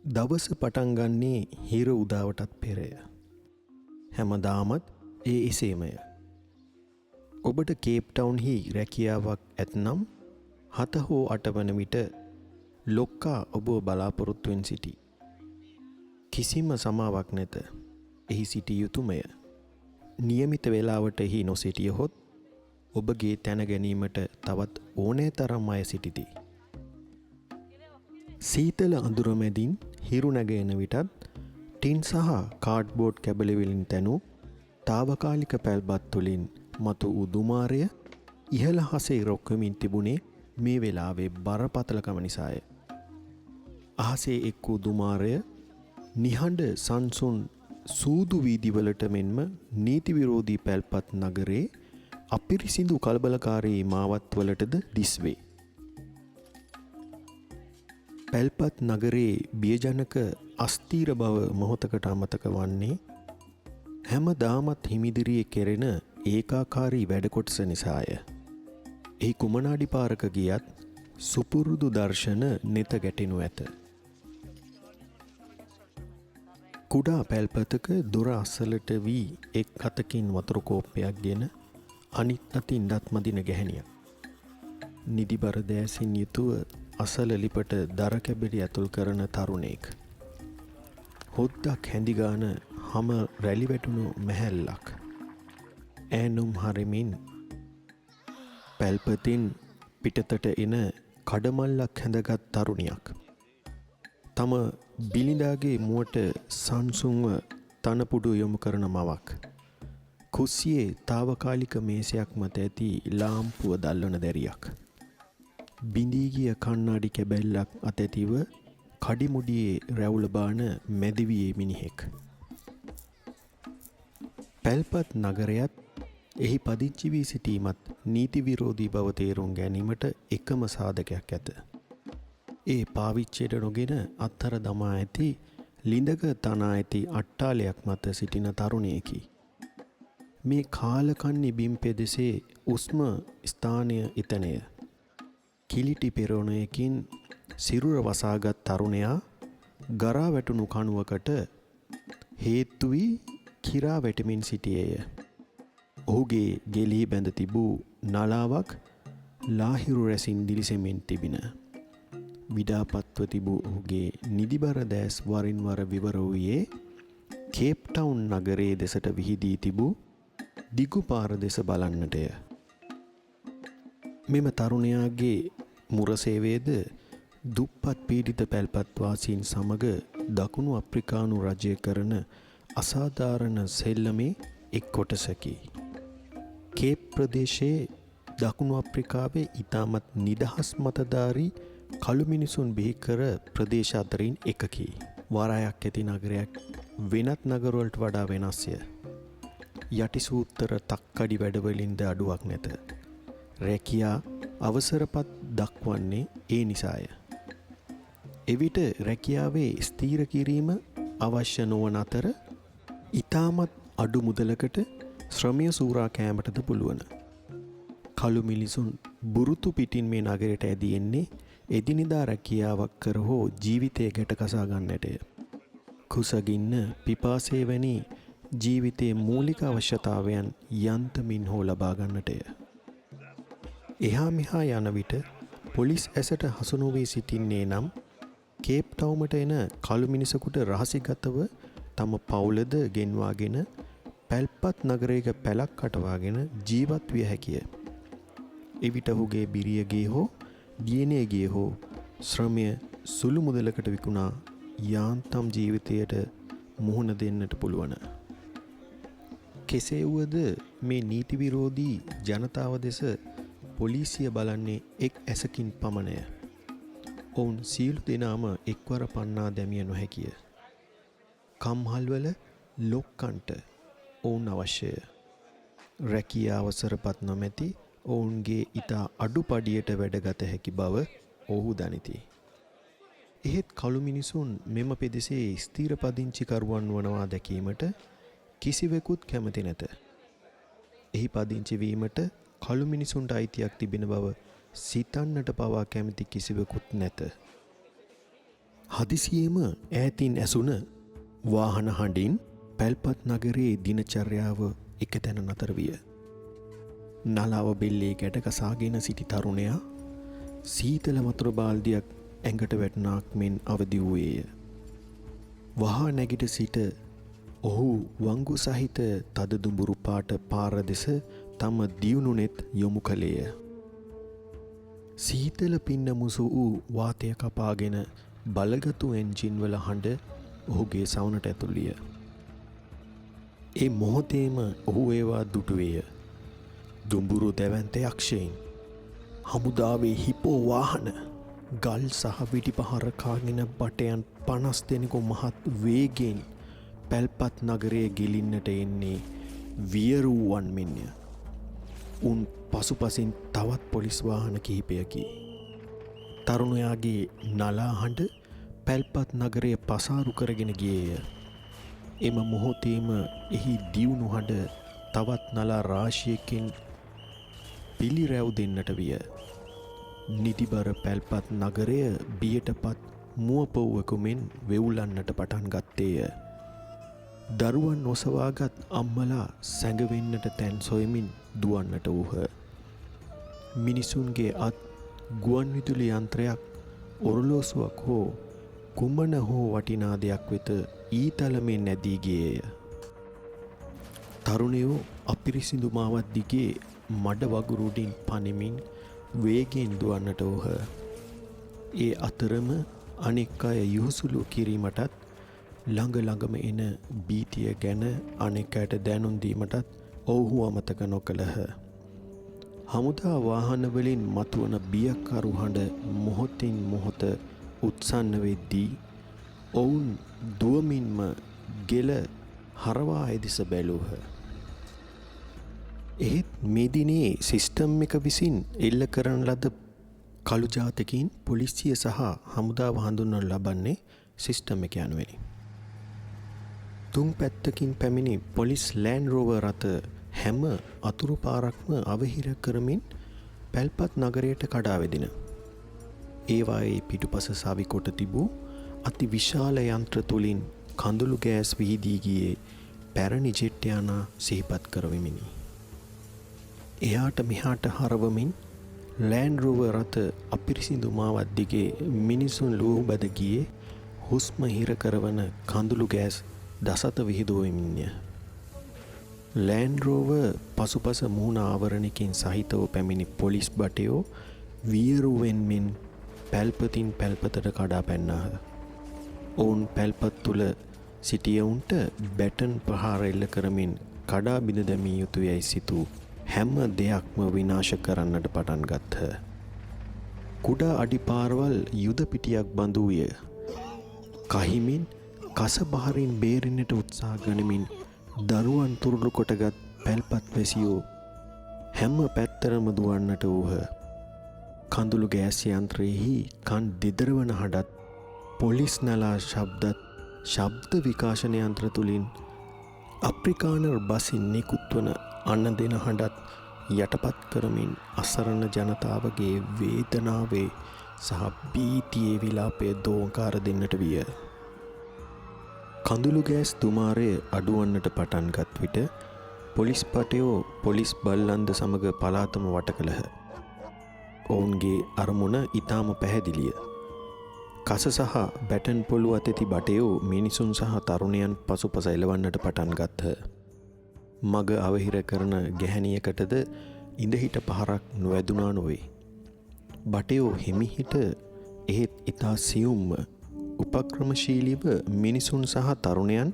දවස පටන් ගන්නේ හිර උදාවටත් පෙරය. හැමදාමත් ඒ එසේමය. ඔබට කේප් ටවුන්හි රැකියාවක් ඇත්නම් 7 හෝ 8 වන විට ලොක්කා ඔබව බලාපොරොත්තුවෙන් සිටී. කිසිම සමාවක් නැත. එහි සිටිය යුතුමය. නියමිත වේලාවට එහි නොසිටියහොත් ඔබගේ තැන ගැනීමට තවත් ඕනෑ තරම් අය සිටිති. සීතල අඳුර මැදින් හිරු නැග එන විටත් ටින් සහ කාඩ්බෝඩ් කැබලි වලින් තැනූ තාවකාලික පැල්පත් තුළින් මතු වූ දුමාරය ඉහළ අහසේ රොක්වෙමින් තිබුණේ මේ වෙලාවේ බරපතලකම නිසාය. අහසේ එක් වූ දුමාරය නිහඬ සංසුන් සූදු වීදිවලට මෙන්ම නීති විරෝධී පැල්පත් නගරේ අපිරිසිදු කලබලකාරී මාවත්වලටද දිස්වේ. පැල්පත් නගරේ බියජනක අස්ථීර බව මොහොතකට අමතක වන්නේ හැමදාමත් හිමිදිරියේ කෙරෙන ඒකාකාරී වැඩ කොටස නිසාය. එහි කුමන අඩිපාරක ගියත් සුපුරුදු දර්ශන නෙත ගැටෙනු ඇත. කුඩා පැල්පතක දොර අසලට වී එක් අතකින් වතුර කෝප්පයක් ගෙන අනිත් අතින් දත් මදින ගැහැණියක්. නිදිබර දෑසින් යුතුව අසල ලිපට දර කැබලි ඇතුල් කරන තරුණයෙක්. හොද්දක් හැඳි ගාන හම රැලි වැටුණු මැහැල්ලක්. ඈනුම් හරිමින් පැල්පතින් පිටතට එන කඩමල්ලක් හැඳගත් තරුණියක්. තම බිලිඳාගේ මුවට සංසුන්ව තනපුඩු යොමු කරන මවක්. කුස්සියේ තාවකාලික මේසයක් මත ඇති ලාම්පුව දල්වන දැරියක්. බිඳී ගිය කණ්ණාඩි කැබැල්ලක් අතැතිව කඩිමුඩියේ රැවුල බාන මැදිවියේ මිනිහෙක්. පැල්පත් නගරයත් එහි පදිංචි වී සිටීමත් නීති විරෝධී බව තේරුම් ගැනීමට එකම සාධකයක් ඇත. ඒ පාවිච්චියට නොගෙන අත්හර දමා ඇති ලිඳක තනා ඇති අට්ටාලයක් මත සිටින තරුණයෙකි. මේ කාලකන්ණි බිම් පෙදෙසේ උස්ම ස්ථානය එතනය. කිලිටි පෙරොණයකින් සිරුර වසාගත් තරුණයා ගරා වැටුණු කණුවකට හේතු වී කිරා වැටෙමින් සිටියේය. ඔහුගේ ගෙලී බැඳ තිබූ නලාවක් ලාහිරු රැසින් දිලිසෙමින් තිබින. විඩාපත්ව තිබූ ඔහුගේ නිදිබර දෑස් වරින් වර විවර වූයේ කේප් ටවුන් නගරයේ දෙසට විහිදී තිබූ දිගු පාර දෙස බලන්නටය. මෙම තරුණයාගේ මුරසේවයද දුප්පත් පීඩිත පැල්පත් වාසීන් සමග දකුණු අප්‍රිකානු රජය කරන අසාධාරණ සෙල්ලමේ එක් කොටසකි. කේප් ප්‍රදේශයේ දකුණු අප්‍රිකාවේ ඉතාමත් නිදහස් මතධාරී කළු මිනිසුන් බිහි කර ප්‍රදේශ අතරින් එකකි. වරායක් ඇති නගරයක් වෙනත් නගරවලට වඩා වෙනස්ය. යටිසූත්තර තක්කඩි වැඩවලින්ද අඩුවක් නැත. රැකියා අවසරපත් දක්වන්නේ ඒ නිසාය. එවිට රැකියාවේ ස්ථීර කිරීම අවශ්‍ය නොවන අතර ඉතාමත් අඩු මුදලකට ශ්‍රමය සූරා කෑමටද පුළුවන. කළු මිනිසුන් බුරුතු පිටින් මේ නගරයට ඇදී එන්නේ එදිනෙදා රැකියාවක් කර හෝ ජීවිතය ගැට කසා ගන්නටය. කුසගින්න, පිපාසය වැනි ජීවිතයේ මූලික අවශ්‍යතාවයන් යන්තමින් හෝ ලබා ගන්නටය. එහා මෙහා යන විට පොලිස් ඇසට හසු නොවී සිටින්නේ නම් කේප් ටවුමට එන කළු මිනිසකුට රහසිගතව තම පවුලද ගෙන්වාගෙන පැල්පත් නගරයක පැලක් කටවාගෙන ජීවත් විය හැකිය. එවිට ඔහුගේ බිරියගේ හෝ දියණියගේ හෝ ශ්‍රමය සුළු මුදලකට විකුණා යාන්තම් ජීවිතයට මුහුණ දෙන්නට පුළුවන. කෙසේ වුවද මේ නීති විරෝධී ජනතාව දෙස පොලිසිය බලන්නේ එක් ඇසකින් පමණය. ඔවුන් සියලු දෙනාම එක්වර පන්නා දැමිය නොහැකිය. කම්හල්වල ලොක්කන්ට ඔවුන් අවශ්‍යය. රැකියා අවසරපත් නොමැති ඔවුන්ගේ ඉතා අඩු පඩියට වැඩගත හැකි බව ඔවුහු දනිති. එහෙත් කළු මිනිසුන් මෙම පෙදෙසේ ස්ථිර පදිංචිකරුවන් වනවා දැකීමට කිසිවෙකුත් කැමති නැත. එහි පදිංචි වීමට කළු මිනිසුන්ට අයිතියක් තිබෙන බව සිතන්නට පවා කැමති කිසිවෙකුත් නැත. හදිසියේම ඈතින් ඇසුන වාහන හඬින් පැල්පත් නගරයේ දිනචර්යාව එක තැන නතර විය. නලාව බෙල්ලේ ගැට ගසාගෙන සිටි තරුණයා සීතල වතුර බාල්දියක් ඇඟට වැටුණාක් මෙන් අවදි වූයේය. වහා නැගිට සිට ඔහු වංගු සහිත තද දුඹුරු පාට පාර දෙස තම දියුණු නෙත් යොමු කළේය. සීතල පින්න මුසු වූ වාතය කපාගෙන බලගතු එන්ජින් වල හඬ ඔහුගේ සවනට ඇතුල් විය. ඒ මොහොතේම ඔහු ඒවා දුටුවේය. දුඹුරු දැවැන්ත යක්ෂයින්, හමුදාවේ හිපෝ වාහන, ගල් සහ වෙඩි පහර කාගෙන බටයන් 50 දෙනෙකු මහත් වේගයෙන් පැල්පත් නගරය ගෙලින්නට එන්නේ වියරුවන් මෙන්ය. උන් පසුපසින් තවත් පොලිස් වාහන කිහිපයකි. තරුණයාගේ නලා හඬ පැල්පත් නගරය පසාරු කරගෙන ගියේය. එම මොහොතේම එහි දියුණු හඬ තවත් නලා රාශියකින් පිළිරැව් දෙන්නට විය. නිදිබර පැල්පත් නගරය බියටපත් මුවපොව්වෙකු මෙන් වෙවුලන්නට පටන් ගත්තේය. දරුවන් ඔසවාගත් අම්මලා සැඟවෙන්නට තැන් සොයමින් දුවන්නට වූහ. මිනිසුන්ගේ අත් ගුවන් විදුලි යන්ත්‍රයක්, ඔරලෝසුවක් හෝ කුමන හෝ වටිනා දෙයක් වෙත ඊතලමෙන් ඇදී ගියේය. තරුණයෝ අපිරිසිදු මාවත් දිගේ මඩ වගුරු උඩින් පනිමින් වේගයෙන් දුවන්නට වූහ. ඒ අතරම අනෙක් අය යහුසුලු කිරීමටත් ළඟ ළඟම එන භීතිය ගැන අනෙක් අයට දැනුම් දීමටත් ඔවුහු අමතක නොකළහ. හමුදා වාහනවලින් මතුවන බියකරු හඬ මොහොතින් මොහොත උත්සන්න වෙද්දී ඔවුන් දුවමින්ම ගෙල හරවා එදෙස බැලූහ. එහෙත් මේ දිනේ සිස්ටම් එක විසින් එල්ල කරන ලද කළු ජාතිකයින් පොලිසිය සහ හමුදාව හඳුන්වනු ලබන්නේ සිස්ටම් එක යනුවෙනි. තුන් පැත්තකින් පැමිණි පොලිස් ලෑන්ඩ් රෝවර් රථ හැම අතුරු පාරක්ම අවහිර කරමින් පැල්පත් නගරයට කඩා වැදින. ඒවායේ පිටුපස සවිකොට තිබූ අති විශාල යන්ත්‍ර තුලින් කඳුළු ගෑස් විහිදී ගියේ පැරණි ජෙට් යානා සිහිපත් කරවමිනි. එහාට මෙහාට හරවමින් ලෑන්ඩ් රෝවර් රථ අපිරිසිදු මාවත් දිගේ මිනිසුන් ලුහුබැඳ ගියේ හුස්ම හිර කරවන කඳුළු ගෑස් දසත විහිදුවමින්ය. ලෑන්ඩ් රෝවර් පසුපස මුහුණ ආවරණකින් සහිතව පැමිණි පොලිස් භටයෝ වියරුවෙන් මෙන් පැල්පතින් පැල්පතට කඩා පැන්නාහ. ඔවුන් පැල්පත් තුළ සිටියවුන්ට බැටන් ප්‍රහාර එල්ල කරමින් කඩා බිඳ දැමිය යුතු යැයි සිතූ හැම දෙයක්ම විනාශ කරන්නට පටන් ගත්හ. කුඩා අඩි පාරවල් යුද පිටියක් බඳු විය. කහිමින් කසබහරින් බේරෙන්නට උත්සාහ ගනිමින් දරුවන් තුරුළු කොටගත් පැල්පත් වැසියෝ හැම පැත්තරම දුවන්නට වූහ. කඳුළු ගෑස් යන්ත්‍රයෙහි කන් දෙදරවන හඬත් පොලිස් නලා ශබ්දත් ශබ්ද විකාශන යන්ත්‍ර තුලින් අප්‍රිකානර් බසින් නිකුත්වන අණ දෙන හඬත් යටපත් කරමින් අසරණ ජනතාවගේ වේදනාවේ සහ භීතියේ විලාපය දෝංකාර දෙන්නට විය. කඳුළු ගෑස් දුමාරය අඩුවන්නට පටන් ගත් විට පොලිස් භටයෝ පොලිස් බල්ලන්ද සමග පළාතම වට කළහ. ඔවුන්ගේ අරමුණ ඊටාම පැහැදිලිය. කස සහ බැටන් පොළු අතැති බටයෝ මිනිසුන් සහ තරුණයන් පසුපස එළවන්නට පටන් ගත්හ. මග අවහිර කරන ගැහැණියකටද ඉඳහිට පහරක් නොවැදුනා නොවේ. බටයෝ හිමිහිට එහෙත් ඉතා සියුම්ව උපක්‍රමශීලීව මිනිසුන් සහ තරුණයන්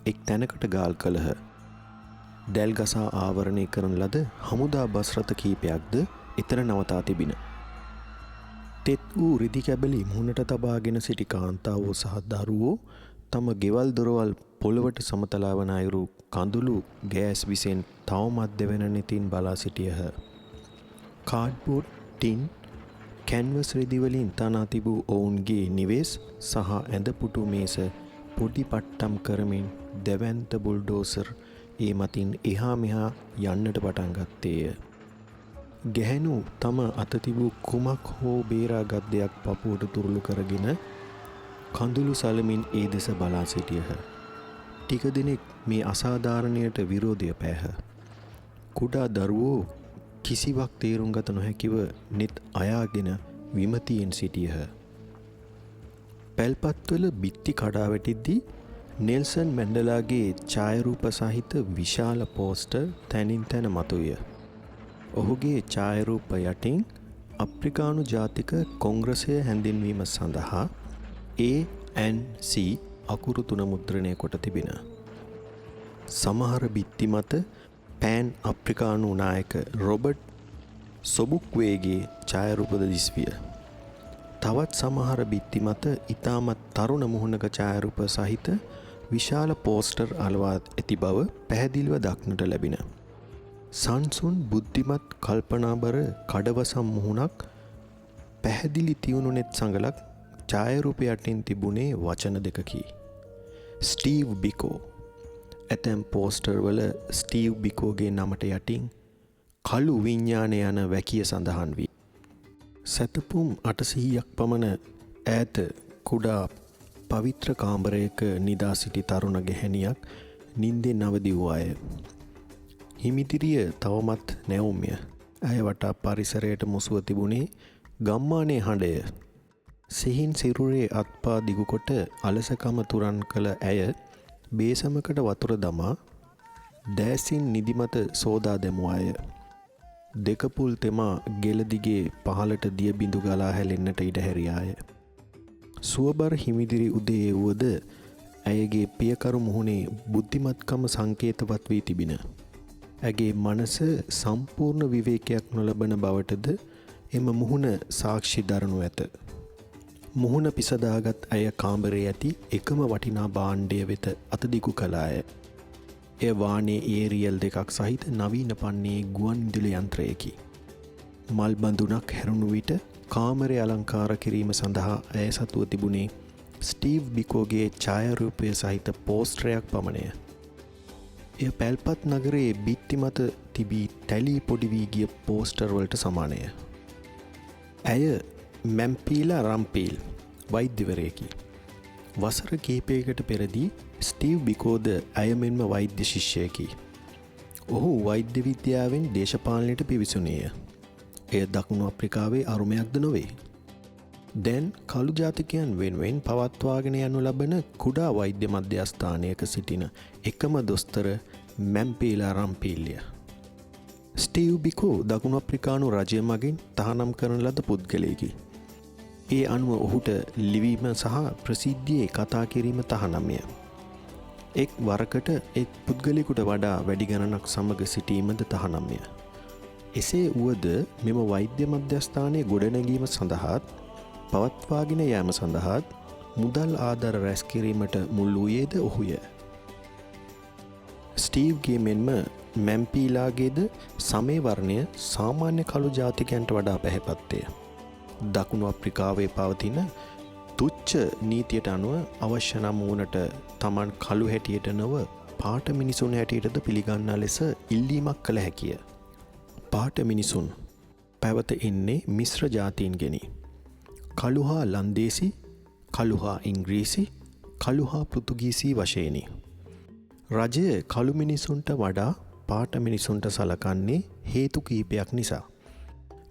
එක් තැනකට ගාල් කළහ. දැල් ගසා ආවරණය කරන ලද හමුදා බස් රථ කීපයක්ද එතන නවතා තිබින. තෙත් වූ රිදි කැබලි මුහුණට තබාගෙන සිටි කාන්තාවෝ සහ දරුවෝ තම ගෙවල් දොරවල් පොළවට සමතලා වන අයුරු කඳුළු ගෑස් විසෙන් තවමත් දෙවන නෙතින් බලා සිටියහ. කාඩ්බෝඩ්, ටින්, කැන්වස් රෙදි වලින් තනා තිබූ ඔවුන්ගේ නිවෙස් සහ ඇඳපුටු මේස පොඩි පට්ටම් කරමින් දැවැන්ත බුල්ඩෝසර් ඒ මතින් එහා මෙහා යන්නට පටන් ගත්තේය. ගැහැණු තම අත තිබූ කුමක් හෝ බේරාගත් දෙයක් පපුවට තුරුළු කරගෙන කඳුළු සලමින් ඒ දෙස බලා සිටියහ. ටික දෙනෙක් මේ අසාධාරණයට විරෝධය පෑහ. කුඩා දරුවෝ කිසිවක් තේරුම් ගත නොහැකිව නෙත් අයාගෙන විමතියෙන් සිටියහ. පැල්පත්වල බිත්ති කඩා වැටිද්දී නෙල්සන් මැන්ඩලාගේ ඡායාරූප සහිත විශාල පෝස්ටර් තැනින් තැන මතුවිය. ඔහුගේ ඡායාරූප යටින් අප්‍රිකානු ජාතික කොංග්‍රසය හැඳින්වීම සඳහා ANC අකුරු තුන මුද්‍රණය කොට තිබිණ. සමහර බිත්ති මත පෑන් අප්‍රිකානු නායක රොබර්ට් සොබුක්වේගේ ඡායාරූපද දිස්විය. තවත් සමහර බිත්ති මත ඉතාමත් තරුණ මුහුණක ඡායාරූප සහිත විශාල පෝස්ටර් අලවා ඇති බව පැහැදිලිව දක්නට ලැබිණ. සංසුන්, බුද්ධිමත්, කල්පනාබර කඩවසම් මුහුණක්, පැහැදිලි තියුණු නෙත් සඟලක් ඡායාරූප යටින් තිබුණේ වචන දෙකකි. ස්ටීව් බිකෝ. ඇතැම් පෝස්ටර්වල ස්ටීව් බිකෝගේ නමට යටින් කළු විඤ්ඤාණය යන වැකිය සඳහන් විය. සැතපුම් 800ක් පමණ ඈත කුඩා පවිත්‍ර කාමරයක නිදා සිටි තරුණ ගැහැණියක් නින්දෙන් අවදි වූවාය. හිමිදිරිය තවමත් නැවුම්ය. ඇය වටා පරිසරයට මුසුව තිබුණේ ගම්මානයේ හඬය. සිහින් සිරුරේ අත්පා දිගුකොට අලසකම තුරන් කළ ඇය බේසමකට වතුර දමා දෑසින් නිදිමත සෝදා දැමුවාය. දෙකපුල් තෙමා ගෙල දිගේ පහළට දිය බිඳු ගලා හැලෙන්නට ඉඩ හැරියාය. සුවබර හිමිදිරි උදයේ වුවද ඇයගේ පියකරු මුහුණේ බුද්ධිමත්කම සංකේතවත් වී තිබිණ. ඇගේ මනස සම්පූර්ණ විවේකයක් නොලබන බවටද එම මුහුණ සාක්ෂි දරනු ඇත. මුහුණ පිසදාගත් ඇය කාමරයේ ඇති එකම වටිනා භාණ්ඩය වෙත අත දිගු කළාය. එය වානේ ඒරියල් දෙකක් සහිත නවීන පන්නේ ගුවන් විදුලි යන්ත්‍රයකි. මල් බඳුනක් හැරුණු විට කාමරය අලංකාර කිරීම සඳහා ඇය සතුව තිබුණේ ස්ටීව් බිකෝගේ ඡායාරූපය සහිත පෝස්ටරයක් පමණය. එය පැල්පත් නගරයේ බිත්ති මත තිබී තැලී පොඩි වී ගිය පෝස්ටර් වලට සමානය. ඇය මැම්පීලා රම්පීල් වෛද්‍යවරයෙකි. වසර කිහිපයකට පෙරදී ස්ටීව් බිකෝද ඇය මෙන්ම වෛද්‍ය ශිෂ්‍යයෙකි. ඔහු වෛද්‍ය විද්‍යාවෙන් දේශපාලනයට පිවිසුණේය. එය දකුණු අප්‍රිකාවේ අරුමයක්ද නොවේ. දැන් කළු ජාතිකයන් වෙනුවෙන් පවත්වාගෙන යනු ලබන කුඩා වෛද්‍ය මධ්‍යස්ථානයක සිටින එකම දොස්තර මැම්පීලා රම්පීල්ය. ස්ටීව් බිකෝ දකුණු අප්‍රිකානු රජය මගින් තහනම් කරන ලද පුද්ගලයෙකි. ඒ අනුව ඔහුට ලිවීම සහ ප්‍රසිද්ධියේ කතා කිරීම තහනම්ය. එක් වරකට එක් පුද්ගලයෙකුට වඩා වැඩි ගණනක් සමග සිටීමද තහනම්ය. එසේ වුවද මෙම වෛද්‍ය මධ්‍යස්ථානයේ ගොඩනැගීම සඳහාත් පවත්වාගෙන යාම සඳහාත් මුදල් ආධාර රැස් කිරීමට මුල් වූයේද ඔහුය. ස්ටීව්ගේ මෙන්ම මැම්පීලාගේද සමේ වර්ණය සාමාන්‍ය කළු ජාතිකයන්ට වඩා පැහැපත්ය. දකුණු අප්‍රිකාවේ පවතින තුච්ඡ නීතියට අනුව අවශ්‍ය නම් ඔවුනට තමන් කළු හැටියට නොව පාට මිනිසුන් හැටියටද පිළිගන්නා ලෙස ඉල්ලීමක් කළ හැකිය. පාට මිනිසුන් පැවත එන්නේ මිශ්‍ර ජාතීන්ගෙනි. කළු හා ලන්දේසි, කළු හා ඉංග්‍රීසි, කළු හා පෘතුගීසි වශයෙනි. රජය කළු මිනිසුන්ට වඩා පාට මිනිසුන්ට සලකන්නේ හේතු කිහිපයක් නිසා.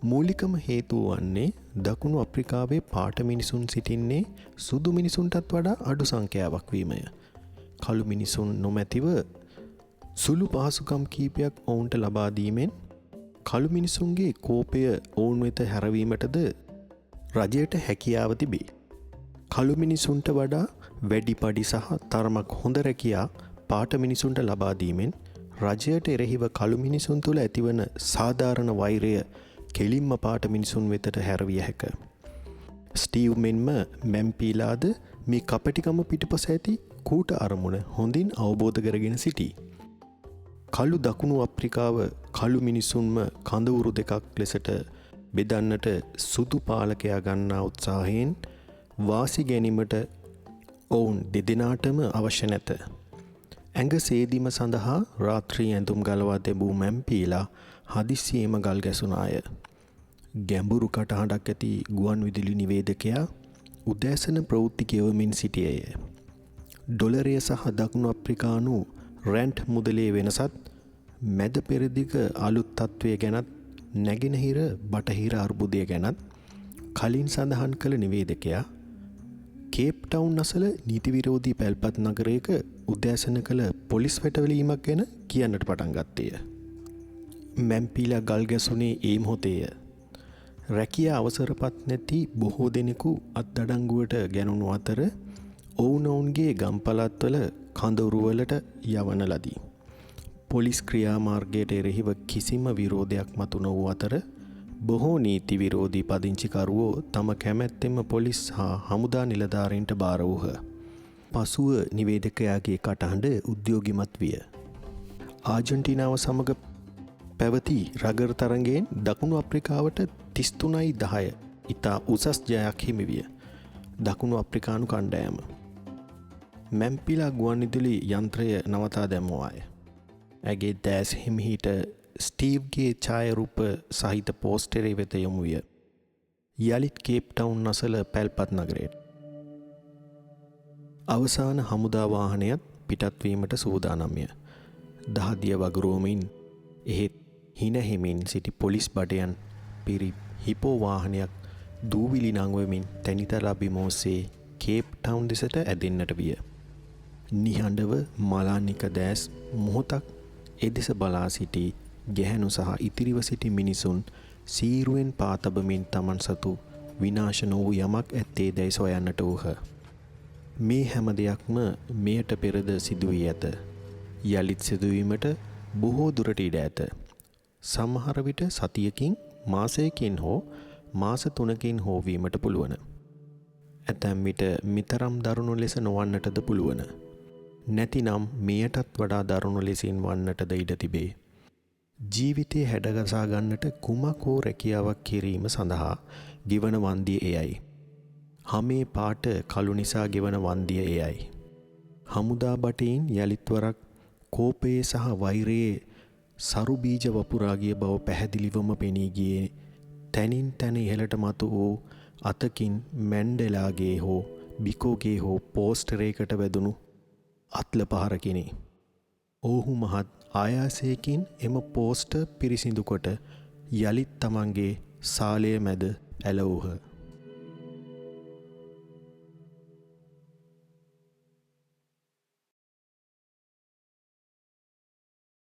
මූලිකම හේතුව වන්නේ දකුණු අප්‍රිකාවේ පාට මිනිසුන් සිටින්නේ සුදු මිනිසුන්ටත් වඩා අඩු සංඛ්‍යාවක් වීමය. කළු මිනිසුන් නොමැතිව සුළු පහසුකම් කීපයක් ඔවුන්ට ලබා දීමෙන් කළු මිනිසුන්ගේ කෝපය ඔවුන් වෙත හැරවීමටද රජයට හැකියාව තිබේ. කළු මිනිසුන්ට වඩා වැඩි පඩි සහ තරමක් හොඳ රැකියා පාට මිනිසුන්ට ලබා දීමෙන් රජයට එරෙහිව කළු මිනිසුන් තුළ ඇතිවන සාධාරණ වෛරය කෙලින්ම පාට මිනිසුන් වෙතට හැරවිය හැක. ස්ටීව් මෙන්ම මැම්පීලාද මේ කපටිකම පිටුපස ඇති කූට අරමුණ හොඳින් අවබෝධ කරගෙන සිටී. කළු දකුණු අප්‍රිකාව කළු මිනිසුන්ම කඳවුරු දෙකක් ලෙසට බෙදන්නට සුදු පාලකයා ගන්නා උත්සාහයෙන් වාසි ගැනීමට ඔවුන් දෙදෙනාටම අවශ්‍ය නැත. ඇඟ සේදීම සඳහා රාත්‍රී ඇඳුම් ගලවා තැබූ මැම්පීලා හදිස්සියේම ගල් ගැසුණාය. ගැඹුරු කටහඬක් ඇති ගුවන් විදුලි නිවේදකයා උදෑසන ප්‍රවෘත්ති කියවමින් සිටියේය. ඩොලරය සහ දකුණු අප්‍රිකානු රැන්ට් මුදලේ වෙනසත්, මැද පෙරදිග අලුත් තත්ත්වය ගැනත්, නැගෙනහිර බටහිර අර්බුදය ගැනත් කලින් සඳහන් කළ නිවේදකයා කේප් ටවුන් අසල නීති විරෝධී පැල්පත් නගරයක උදෑසන කළ පොලිස් වැටවලීමක් ගැන කියන්නට පටන් ගත්තේය. මැම්පීලා ගල් ගැසුනේ ඒ මොහොතේය. රැකියා අවසරපත් නැති බොහෝ දෙනෙකු අත්අඩංගුවට ගැනුණු අතර ඔවුනොවුන්ගේ ගම් පළාත්වල කඳවුරුවලට යවන ලදී. පොලිස් ක්‍රියාමාර්ගයට එරෙහිව කිසිම විරෝධයක් මතු නොවූ අතර බොහෝ නීති විරෝධී පදිංචිකරුවෝ තම කැමැත්තෙන්ම පොලිස් හා හමුදා නිලධාරීන්ට භාර වූහ. පසුව නිවේදකයාගේ කටහඬ උද්‍යෝගිමත් විය. ආජන්ටිනාව සමග පැවති රගර් තරගයෙන් දකුණු අප්‍රිකාවට 33-10 ඉතා උසස් ජයක් හිමි විය. දකුණු අප්‍රිකානු කණ්ඩායම. මැම්පිලා ගුවන්විදුලි යන්ත්‍රය නවතා දැමුවාය. ඇගේ දෑස් හිමිහිට ස්ටීව්ගේ ඡායාරූප සහිත පෝස්ටරය වෙත යොමු විය. යළිත් කේප් ටවුන් අසල පැල්පත් නගරයට. අවසාන හමුදා වාහනයත් පිටත් වීමට සූදානම්ය. දහදිය වගුරුවමින් එහෙත් හිනහෙමින් සිටි පොලිස් බඩයන් පිරි හිපෝ වාහනයක් දූවිලි නංවමින් තැනිතලා බිම ඔස්සේ කේප් ටවුන් දෙසට ඇදෙන්නට විය. නිහඬව මලානික දෑස් මොහොතක් එදෙස බලා සිටි ගැහැණු සහ ඉතිරිව සිටි මිනිසුන් සීරුවෙන් පා තබමින් තමන් සතු විනාශ නොවූ යමක් ඇත්තේ දැයි සොයන්නට වූහ. මේ හැම දෙයක්ම මෙයට පෙරද සිදු වී ඇත. යළිත් සිදුවීමට බොහෝ දුරට ඉඩ ඇත. සමහර විට සතියකින්, මාසයකින් හෝ මාස 3කින් හෝ වීමට පුළුවන. ඇතැම් විට මෙතරම් දරුණු ලෙස නොවන්නටද පුළුවන. නැතිනම් මෙයටත් වඩා දරුණු ලෙසින් වන්නටද ඉඩ තිබේ. ජීවිතය හැඩගසා ගන්නට කුමක් හෝ රැකියාවක් කිරීම සඳහා ගෙවන වන්දිය එයයි. හමේ පාට කළු නිසා ගෙවන වන්දිය එයයි. හමුදා බටයින් යළිත් වරක් කෝපයේ සහ වෛරයේ සරු බීජ වපුරා ගිය බව පැහැදිලිවම පෙනී ගියේ තැනින් තැන ඉහළට මතු වූ අතකින් මැන්ඩෙලාගේ හෝ බිකෝගේ හෝ පෝස්ටරයකට වැදුණු අත්ල පහරකිනි. ඔවුහු මහත් ආයාසයකින් එම පෝස්ටර් පිරිසිදු කොට යළිත් තමන්ගේ සාලය මැද ඇලවූහ.